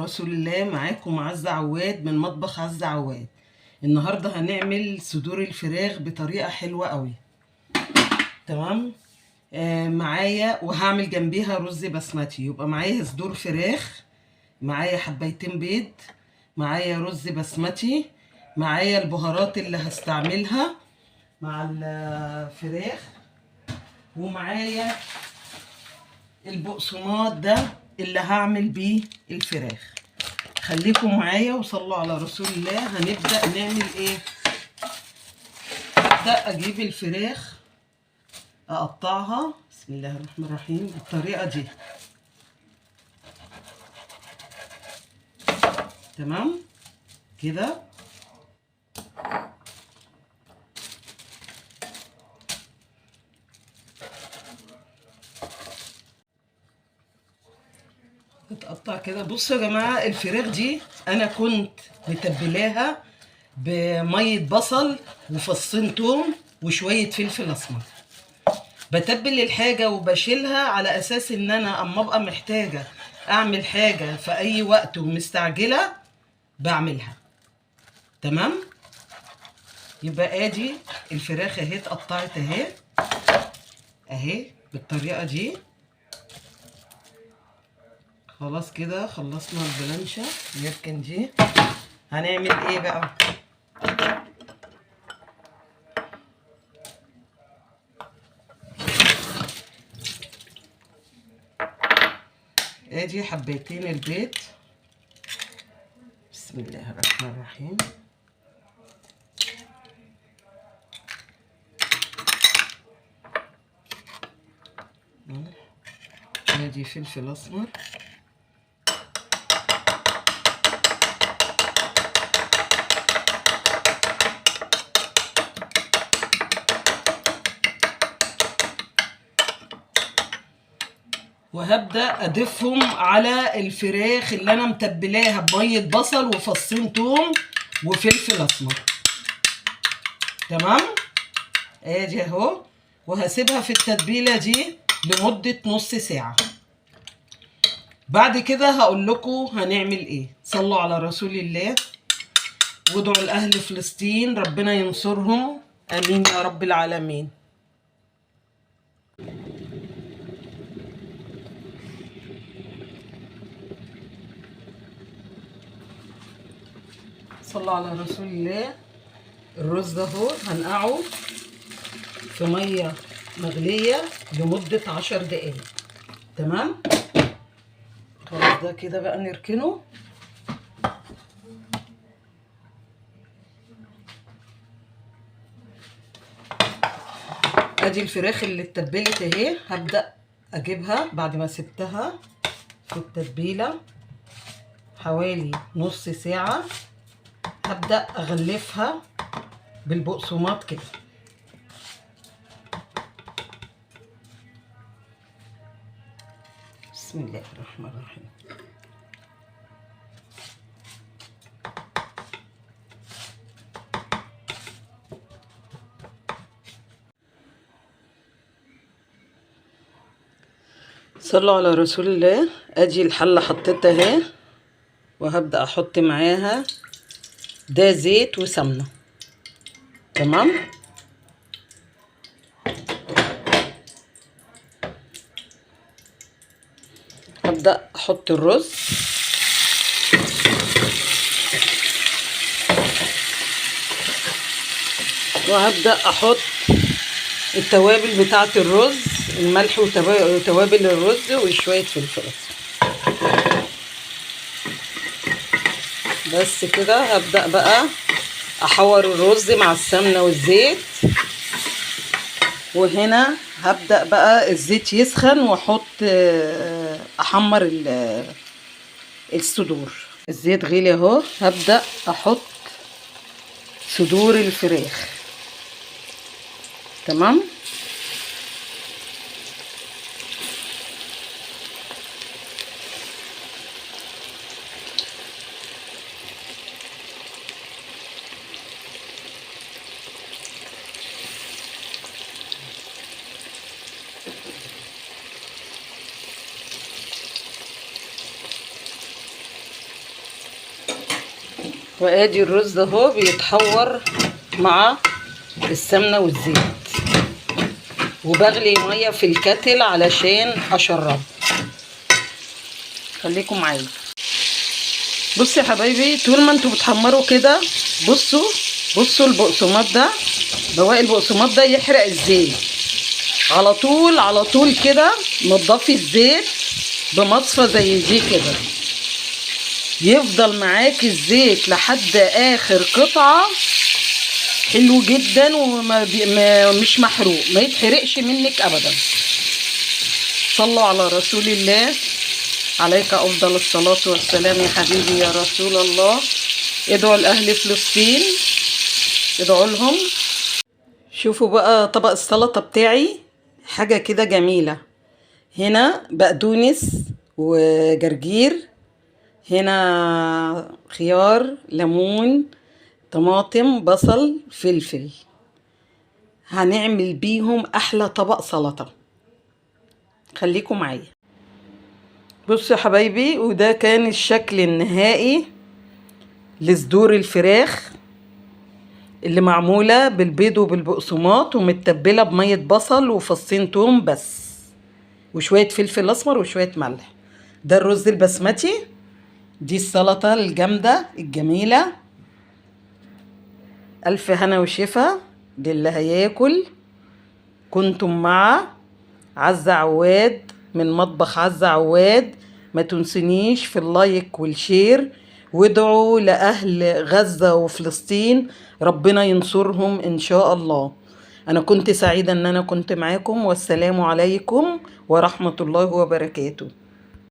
رسول الله. معاكم عزة عواد من مطبخ عزة عواد. النهاردة هنعمل صدور الفراخ بطريقة حلوة قوي. تمام. معايا وهعمل جنبيها رز بسمتي. يبقى معايا صدور فراخ، معايا حبايتين بيض، معايا رز بسمتي، معايا البهارات اللي هستعملها مع الفراخ، ومعايا البقسماط ده اللي هعمل بيه الفراخ. خليكم معايا وصلوا على رسول الله. هنبدأ نعمل ايه؟ هبدأ اجيب الفراخ اقطعها، بسم الله الرحمن الرحيم، بالطريقة دي. تمام كده. تتقطع كده. بصوا يا جماعة، الفراخ دي انا كنت متبلاها بميه بصل وفصين توم وشوية فلفل اسمر. بتبل الحاجة وبشيلها على اساس ان انا اما ابقى محتاجه اعمل حاجة في اي وقت ومستعجله بعملها. تمام. يبقى ادي الفراخ اهي اتقطعت اهي اهي بالطريقة دي. خلاص كده خلصنا البلانشا. نركن دي. هنعمل ايه بقى؟ ادي حبيتين البيض، بسم الله الرحمن الرحيم. ادي فلفل اسمر، وهبدأ اضيفهم على الفراخ اللي انا متبلاها بمية بصل وفصين توم وفلفل اسمر. تمام. ادي اهو. وهسيبها في التتبيله دي لمدة نص ساعة. بعد كده هقول لكم هنعمل ايه. صلوا على رسول الله وادعوا لاهل فلسطين ربنا ينصرهم، امين يا رب العالمين. صلوا على رسول الله. الرز ده اهو هنقعه في مية مغليه لمدة 10 دقايق. تمام. خلاص ده كده بقى نركنه. ادي الفراخ اللي اتبلت اهي، هبدأ اجيبها بعد ما سبتها في التتبيله حوالي نص ساعة. هبدأ اغلفها بالبقسماط كده. بسم الله الرحمن الرحيم. صلوا على رسول الله. ادي الحلة حطيتها اهي، وهبدأ احط معاها ده زيت وسمنه. تمام. هبدأ احط الرز. وهبدأ احط التوابل بتاعه الرز، الملح وتوابل الرز وشوية فلفل بس كده. هبدأ بقى احور الرز مع السمنة والزيت. وهنا هبدأ بقى الزيت يسخن واحط احمر الصدور. الزيت غلي اهو، هبدأ احط صدور الفراخ. تمام. وادي الرز اهو بيتحور مع السمنة والزيت، وبغلي مية في الكتل علشان اشربه. خليكم معايا. بصوا يا حبايبي، طول ما انتوا بتحمروا كده بصوا بصوا البقسماط ده، بواقي البقسماط ده يحرق الزيت على طول على طول كده. نضفي الزيت بمصفى زي دي كده، يفضل معاك الزيت لحد اخر قطعة، حلو جدا وما ما مش محروق، ما يتحرقش منك ابدا. صلوا على رسول الله، عليك افضل الصلاة والسلام يا حبيبي يا رسول الله. ادعوا لاهل فلسطين، ادعوا لهم. شوفوا بقى طبق السلطة بتاعي، حاجة كده جميلة. هنا بقدونس وجرجير، هنا خيار، ليمون، طماطم، بصل، فلفل. هنعمل بيهم احلى طبق سلطة، خليكم معايا. بصوا يا حبايبي، وده كان الشكل النهائي لصدور الفراخ اللي معمولة بالبيض وبالبقسماط ومتبلة بمية بصل وفصين توم بس وشوية فلفل أسمر وشوية ملح. ده الرز البسمتي، دي السلطة الجامدة الجميلة. ألف هنا وشفا للي هياكل. كنتم مع عزة عواد من مطبخ عزة عواد. ما تنسونيش في ال like وال share، وادعوا لأهل غزة وفلسطين ربنا ينصرهم إن شاء الله. أنا كنت سعيدة إن أنا كنت معاكم، والسلام عليكم ورحمة الله وبركاته.